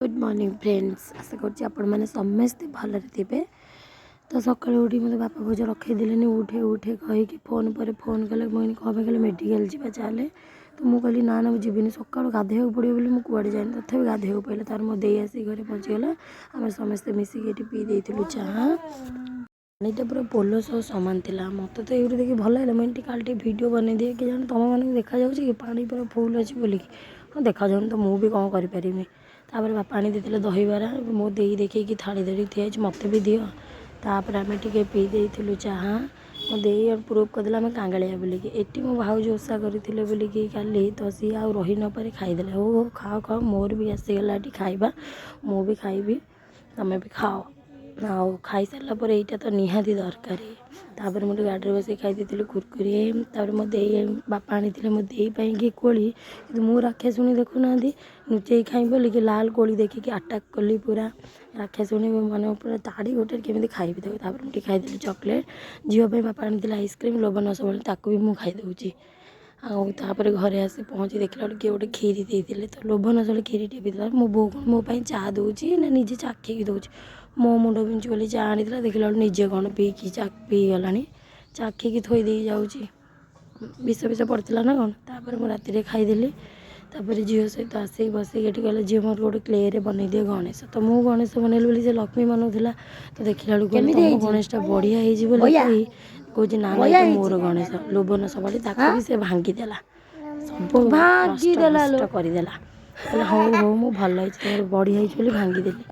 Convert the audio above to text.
Good morning friends, ଆଶା କରୁଛି ଆପଣମାନେ ସମସ୍ତେ ଭଲରେ ଥିବେ। ତ ସକାଳୁ ଉଠି ମୋତେ ବାପା ଭୋଜ ରଖେଇଦେଲେନି, ଉଠେ ଉଠେ କହିକି ଫୋନ୍ ପରେ ଫୋନ୍ କଲେ। ମୁଁ କହିଲି, କ'ଣ ପାଇଁ? କହିଲେ, ମେଡ଼ିକାଲ ଯିବା ଚାଲେ। ତ ମୁଁ କହିଲି, ନା ନା, ମୁଁ ଯିବିନି, ସକାଳୁ ଗାଧୋଇବାକୁ ପଡ଼ିବ ବୋଲି ମୁଁ କୁଆଡ଼େ ଯାଏନି। ତଥାପି ଗାଧୋଇବାକୁ ପଡ଼ିଲା। ତାର ମୋ ଦେଇ ଆସିକି ଘରେ ପହଞ୍ଚିଗଲା। ଆମେ ସମସ୍ତେ ମିଶିକି ଏଠି ପିଇ ଦେଇଥିଲୁ ଚାହା। ପାଣିଟା ପୁରା ପୋଲ ସହ ସମାନ ଥିଲା। ମୋତେ ତ ଏଇଠୁ ଦେଖି ଭଲ ଲାଗିଲା। ମୁଁ ଏମିତି କାଲି ଟିକେ ଭିଡ଼ିଓ ବନେଇ ଦିଏ। କି ଜାଣେ, ତୁମମାନଙ୍କୁ ଦେଖାଯାଉଛି କି ପାଣି ପୁରା ଫୁଲ୍ ଅଛି ବୋଲିକି? ହଁ, ଦେଖାଯାଉନି ତ ମୁଁ ବି କ'ଣ କରିପାରିବି? ତାପରେ ବାପା ଆଣି ଦେଇଥିଲେ ଦହିବରା। ମୋ ଦେଇ ଦେଖିକି ଥାଳି ଧରିକି ଠିଆ ହେଇଛି, ମୋତେ ବି ଦିଅ। ତାପରେ ଆମେ ଟିକେ ପିଇ ଦେଇଥିଲୁ ଚାହା। ମୋ ଦେଇ ପ୍ରୁଭ୍ କରିଦେଲା ଆମେ କାଙ୍ଗାଳିଆ ବୋଲିକି। ଏଠି ମୋ ଭାଉଜ ଓଷା କରିଥିଲେ ବୋଲିକି କାଲି, ତ ସିଏ ଆଉ ରହି ନପାରି ଖାଇଦେଲେ। ହଉ ହଉ, ଖାଅ ଖାଅ, ମୋର ବି ଆସିଗଲା ଏଠି ଖାଇବା, ମୁଁ ବି ଖାଇବି, ତମେ ବି ଖାଅ। ଆଉ ଖାଇସାରିଲା ପରେ ଏଇଟା ତ ନିହାତି ଦରକାର। ତାପରେ ମୁଁ ଟିକେ ଗାଡ଼ିରେ ବସିକି ଖାଇ ଦେଇଥିଲି କୁରକୁରି। ତାପରେ ମୋ ଦେଇ, ବାପା ଆଣିଥିଲେ ମୋ ଦେଇ ପାଇଁକି କୋଳି। କିନ୍ତୁ ମୁଁ ରାକ୍ଷାସୁଣି ଦେଖୁନାହାନ୍ତି, ଲୁଚେଇ ଖାଇ ବୋଲିକି ଲାଲ କୋଳି ଦେଖିକି ଆଟାକ୍ କଲି ପୁରା ରାକ୍ଷାସୁଣି, ମାନେ ପୁରା ତାଡ଼ି ଗୋଟେ କେମିତି ଖାଇବି ତାକୁ। ତାପରେ ମୁଁ ଟିକେ ଖାଇଦେଲି ଚକୋଲେଟ୍। ଝିଅ ପାଇଁ ବାପା ଆଣିଥିଲେ ଆଇସ୍କ୍ରିମ୍, ଲୋଭ ନ ସବୁବେଳେ, ତାକୁ ବି ମୁଁ ଖାଇଦେଉଛି। ଆଉ ତାପରେ ଘରେ ଆସି ପହଞ୍ଚି ଦେଖିଲା ବେଳକୁ କିଏ ଗୋଟେ କ୍ଷୀରି ଦେଇଥିଲେ। ତ ଲୋଭ ନ ସଳେ କ୍ଷୀରି ଟିକେ ପିଇଦେଲା। ମୋ ବୋଉ କ'ଣ ମୋ ପାଇଁ ଚା ଦେଉଛି ନା ନିଜେ ଚାଖିକି ଦେଉଛି? ମୋ ମୁଣ୍ଡ ବିନ୍ଧୁଛି ବୋଲି ଚା ଆଣିଥିଲା, ଦେଖିଲା ବେଳକୁ ନିଜେ କ'ଣ ପିଇକି ଚା ପିଇଗଲାଣି, ଚାଖିକି ଥୋଇ ଦେଇ ଯାଉଛି। ବିଷ ବିଷ ପଡ଼ିଥିଲା ନା କ'ଣ? ତାପରେ ମୁଁ ରାତିରେ ଖାଇଦେଲି। ତାପରେ ଝିଅ ସହିତ ଆସିକି ବସିକି ଏଠି କହିଲା, ଝିଅ, ମୋର ଗୋଟେ କ୍ଲେରେ ବନେଇ ଦିଅ ଗଣେଶ। ତ ମୁଁ ଗଣେଶ ବନେଇଲି ବୋଲି ସେ ଲକ୍ଷ୍ମୀ ବନଉଥିଲା। ତ ଦେଖିଲା ବେଳକୁ କହିଲା, କେମିତି ତମ ହେଇଛି? ଗଣେଶଟା ବଢ଼ିଆ ହେଇଛି ବୋଲି ବଢିଆ କହି କହୁଛି, ନା ନା, ବଢିଆ ଏଇଟା ହେଇଛି। ମୋର ଗଣେଶ। ଲୋଭ ନ ସବାଡ଼ି ତାକୁ ବି ସେ ଭାଙ୍ଗିଦେଲା, ସବୁ ନଷ୍ଟ ଭାଙ୍ଗିଦେଲା ଲୋ। ଭ୍ରଷ୍ଟ କରିଦେଲା। କହିଲା, ହଉ ହଉ, ମୁଁ ଭଲ ହେଇଛି, ତମର ବଢ଼ିଆ ହେଇଛି ବୋଲି ଭାଙ୍ଗିଦେଲି।